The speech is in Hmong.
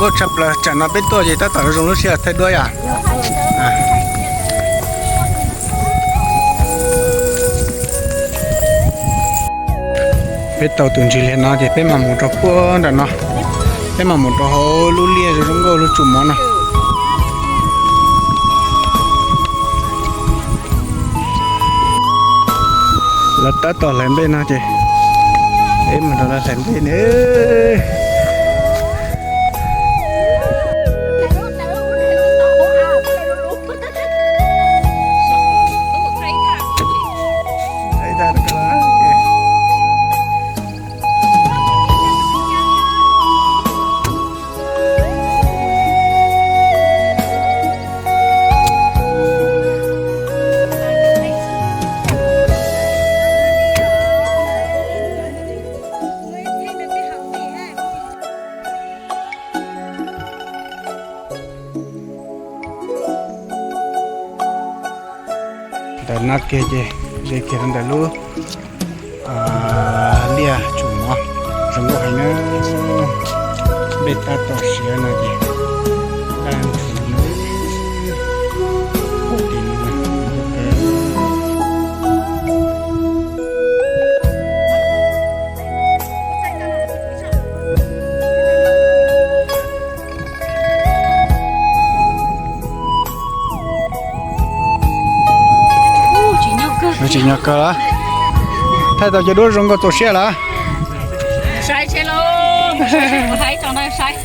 Tshaj plaws tsam no peb tuaj ces tab tom zoo lub sij hawm thaij duab yom. Peb tau tus ntsis li no ces peb mam mus rau puag nram no, peb mam mus rau hauv lub liaj zoo zoo nkauj lub tsum mov no. Lawv tab tom hlais nplej no ces peb mus nrog lawv hlais nplej na. Ntawm no kiag ces de kiag rau ntawm lub liaj tsum mov, zoo nkauj heev na. Nplej tab tom siav no ces daj ntsug na. Tsim nyog kawg los? Thaij tau cov duab zoo nkauj txaus siab los? Saib, saib, saib, saib.